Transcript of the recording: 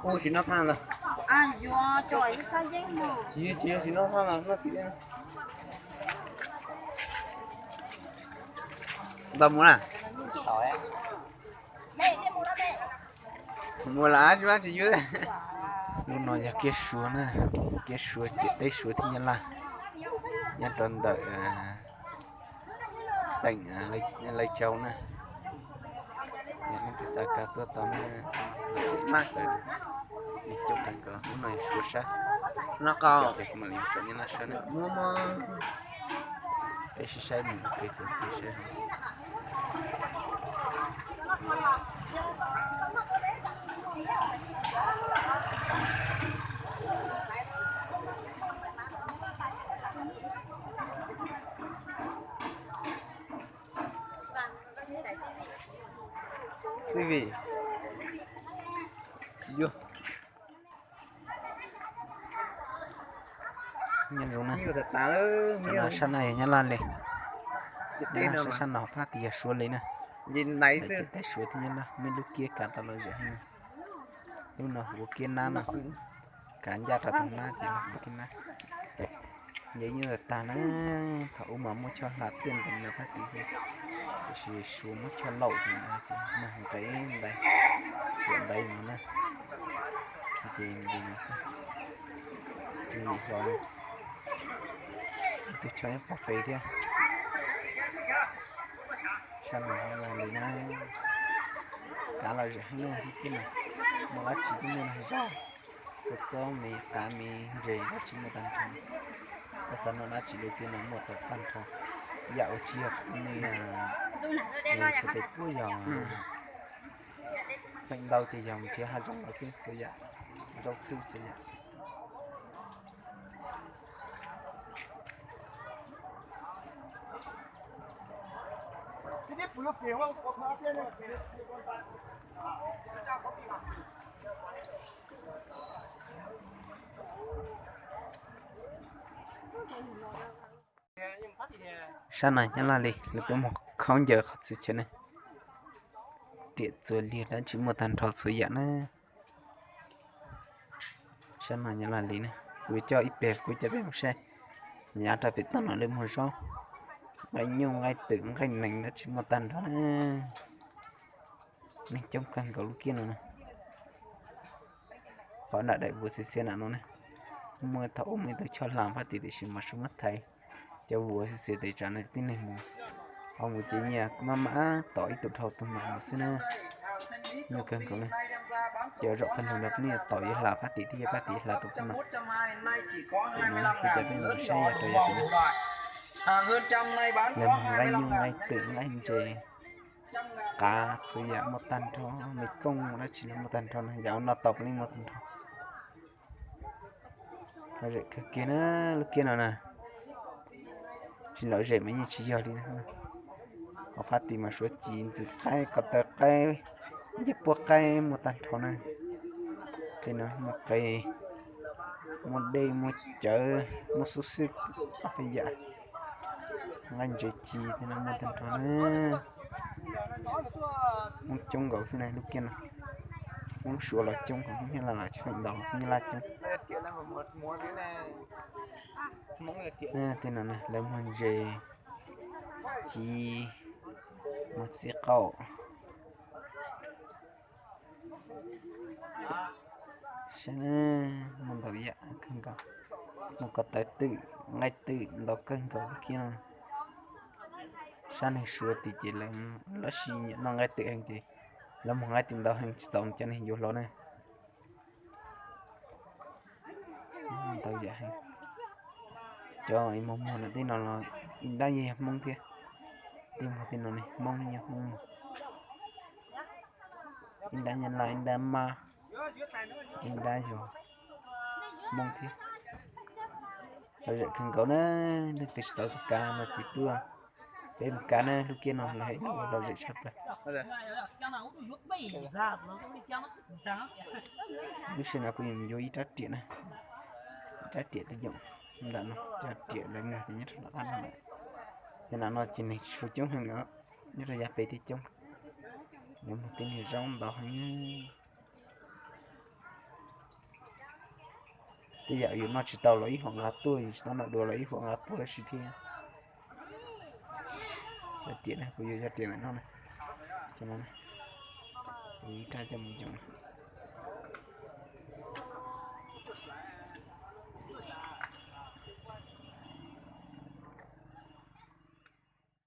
Ub, tsis noj thaj ntag. Tsis, tsis, tsis noj thaj ntag, noj txiv. Nta mus na. Mus lawm tsis mas tsis yuav. Lub no yog kiab suav na, kiab suav ciam teb suav thiab nyab laj, nyob rau ntawm teem Lai Châu na. Yog leej twg xav kav tuaj tau na, tsis tau, coob kawg nkaus. Lub no yog suav sab, no qau, mam li tsom nyab laj sab na. Peb sib saib mus peb tus peb saib. Tij vim, tsis yuav. Nyob zoo na, sab no yog nyab laj li, sab no phab tias yog suav li na. Ciam teb suav thiab nyab laj muaj ib lub kiab kav tau lom zem heev na. Lub no hu ua kiab nab no, kav ncaj rau tus nab ces hu ua kiab nab. Nce nyuj tag tag na, thaum ub mas muaj choj hla tiaj ntees no phab tid xwb, tiam sis suav muab choj laum ces mag nqes ntais, tuam ntais no na, ces nqis no xwb. Tswv yim hlo, ib tug choj nyob pog pem thiab. Sab no nyab laj li na, kav lom zem heev na, ib kiab no muaj dab tsi twb muaj noj zog, kua txob me qav me ntses dab tsi muaj tag nrho. Koj xav noj dab tsi lub kiab no muaj tau tag nrho, yam uas tsis yog txhais tes puab yog feem ntau ces yog nrhiav hav zoov los xwb txhua yam, zaub txhwb txhua yam. Sab no nyab laj li, lawv twb muaj khaub ncaws qhov txhia chaw ne, riam txuas liag dab tsi muaj tag nrho txhua yam na. Sab no nyab laj li na, kuv coj ib pliag kuv coj peb mus saib. Nyob rau pem toj no lawv muag zaub, nqaij nyuj nqaij twm nqaij nees dab tsi muaj tag nrho na. Neeg coob kawg nkaus lub kiab no na. Qhov nram daim vuas xiav xiav nram no ne, muaj thaum ub muaj ib tug choj hla phab tid tiam sis mas suav muab thaiv, cov vuas xiav xiav tes tsam no tib neeg mus, ho mus ces nyias maj mam tom ib tug dhau tus mam mus xwb na. Nyuaj kawg nkaus na. Cov zaum qhov nug no peb yeej tom yuav hla phab tid thiab, yog phab tid hla tau peb no. Pem no kuv coj peb mus saib yog rau yam tim no. Lawv muag nqaij nyuj nqaij twm nqaij ntses, qav txhua yam muaj tag nrho, me kooj dab tsi los muaj tag nrho na, yam ua noj tau puav leej muaj tag nrho. Lom zem kawg kiag na, lub kiab no na. Tsis lom zem mas yeej tsis yog li na. Ho phab tid mas suav ci ntxwv qaib ko taw qaib, ncej puab qaib muaj tag nrho na. Tej no muaj qe, muaj dej muaj cawv muaj xub xwb, ob peb yam. Nqaij ntses ci tej no muaj tag nrho na. Hmoob coob nkaus xwb na lub kiab no. Hmoob suav los coob, Hmoob Nyab Laj los tsis feem ntau, Hmoob Nyab Laj coob. Tej no lawv muag ntses, ci, muag txiv qaub. Saib, muaj ntau yam kawg nkaus, muaj ko taw twm, nqaij twm ntau kawg nkaus lub kiab no. Sab neeg suav tid ces lawv tab sis nyiam noj nqaij twm heev ces lawv muag nqaij twm ntau heev tsis txaus cov neeg yuav hlo ne. Ntau yam heev. Cov muag muag no tej no los ib nrab yeej yog Hmoob thiab. Tej muag tej no ne Hmoob ne, yog Hmoob muag. Ib nrab Nyab Laj, ib nrab Mab, ib nrab yog Hmoob thiab. Lom zem kawg nkaus na, leej twg tsis tau tuaj kav no ces tuaj, peb mus kav na, lub kiab no lawv hais lom zem tshaj plaws. Lub sij hawm no kuv yuav mus yuav ib rab riam na, ib rab riam twb yoom nram no, cov riam lawv muag ces nyob rau nram qab no lawm. Ces nram no ces neeg tsis tshua coob heev lawm. Nyob rau yav pem tib coob, nyob mus tib niag zaub ntau heev. Tej yam yus noj tsis tau los ib huam nqa tuaj, yus tsis tau noj dua los ib huam nqa tuaj ib si thiab. Cov riam na, kuv yuav cov riam ntawm no na. Cov no, kuv rab coj mus yoom.